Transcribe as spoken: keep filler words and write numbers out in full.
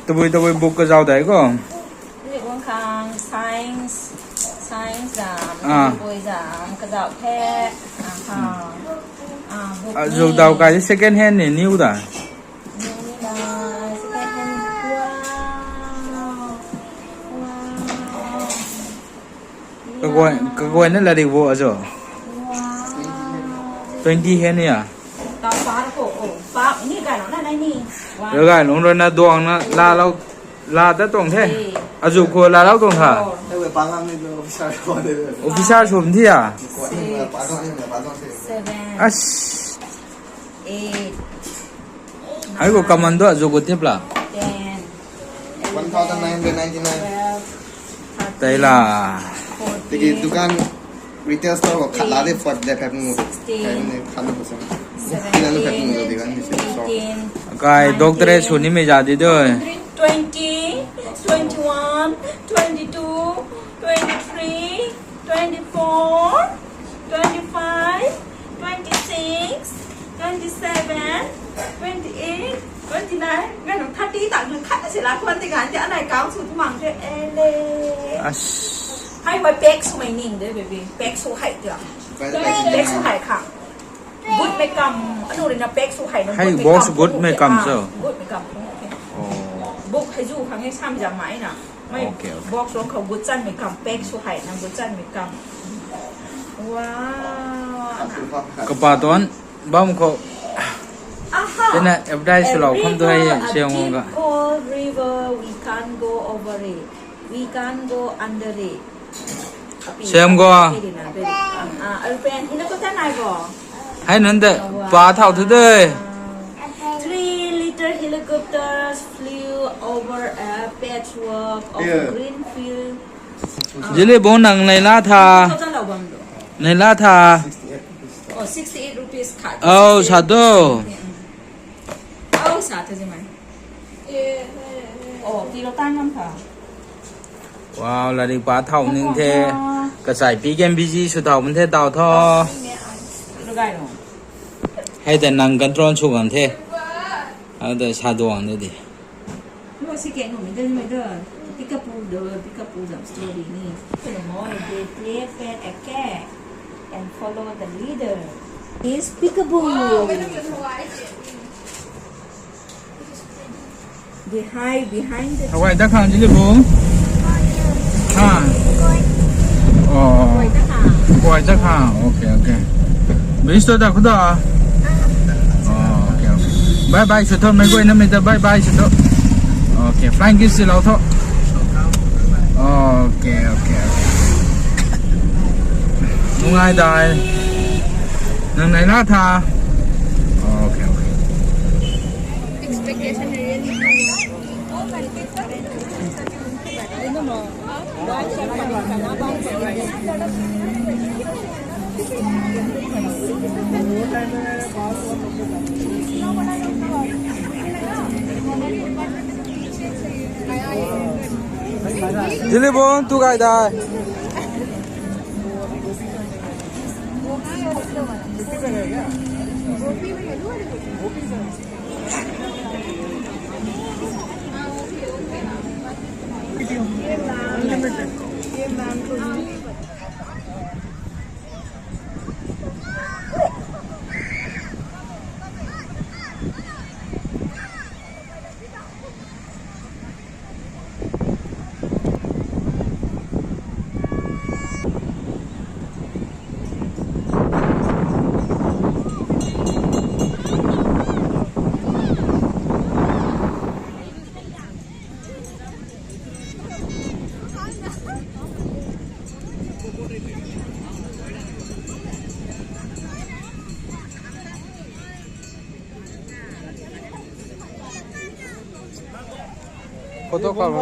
Tabui tabui book kazauh dai ko. Ri guang khang science, science zam, ah, tabui zam kazauh the. Ah, ha. Ah, book ni. Zau dau kai second hand ni, new da? New ni da, second hand. Wow. Wow. Kaguay, kaguay na latrik bo azo. Wow. Twenty hand ya. Tau pa ko, oh, pa ni kai na nai ni. Wow. Ragai nung rui na duang na la lou, la ta tuang the. Three. Azu khou la lou tuang tha. Four. Officer sum thi ya. Six. Seven. As. Eight. Hei ko common tu azu khou tip la. Ten. One thousand nine hundred ninety-nine. Twelve. Tei la. Fourteen. Tiki dukan retail store ko khat la de for the pepnu. Sixteen. Pepnu khat na ko sa. Seventeen. Pepnu lo di kan di so. Eighteen. Kai doctorate sw nimei za di do. Twenty, twenty-one, twenty-two, twenty-three, twenty-four, twenty-five, twenty-six, twenty-seven, twenty-eight, twenty-nine, ngai nung thirty tang nung khat na si la kuan ti gan ti anai kau sw tu mang the ele. As. Hei hoi pack sw mai ning de baby. Pack sw hei ti. Pack sw hei khang. Good mei kam, anu rui na pack sw hei na. Hei box good mei kam so. Good mei kam. Oh. Book hei zu khang e sam za mai na. Mei. Okay, okay. Box rong khou good chan mei kam, pack sw hei na good chan mei kam. Wow. Kapa tuan bam khou. Aha. Tena advertise lou kham tu hei. A river, a deep cold river, we can't go over it. We can't go under it. Siam go. Ah, ah, aeroplane helicopter nai go. Hei nunc de pa thau thu de. Three little helicopters flew over a patchwork of green field. Zili bung nang nai la tha. Helicopter lou bam do. Nai la tha. Oh, sixty-eight rupees khat. Oh, sa do. Oh, sa tha zimai. Oh, ti lo tan ngam tha. Wow, latrik pa thau ning the. Kachai pi game busy sw thau bun the tau tho. Hei ta nang control sw ngam the. Hau ta sa duang de di. Lo si ke num de mai de. Peekaboo de, peekaboo zam story ni. Kano mo, they play fair attack and follow the leader. Is peekaboo. They hide behind the. Hawai ta khang jili bung. Ha. Oh. Hawai ta khang. Hawai ta khang. Okay, okay. Bis to da khuda. Oh, okay, okay. Bye bye sw tho, mei guay na mei ta bye bye sw tho. Okay, flying kiss si lou tho. Okay, okay, okay. Nungai dai. Nang nai la tha. Okay, okay. Jili bung tu gay dai. Photo khou.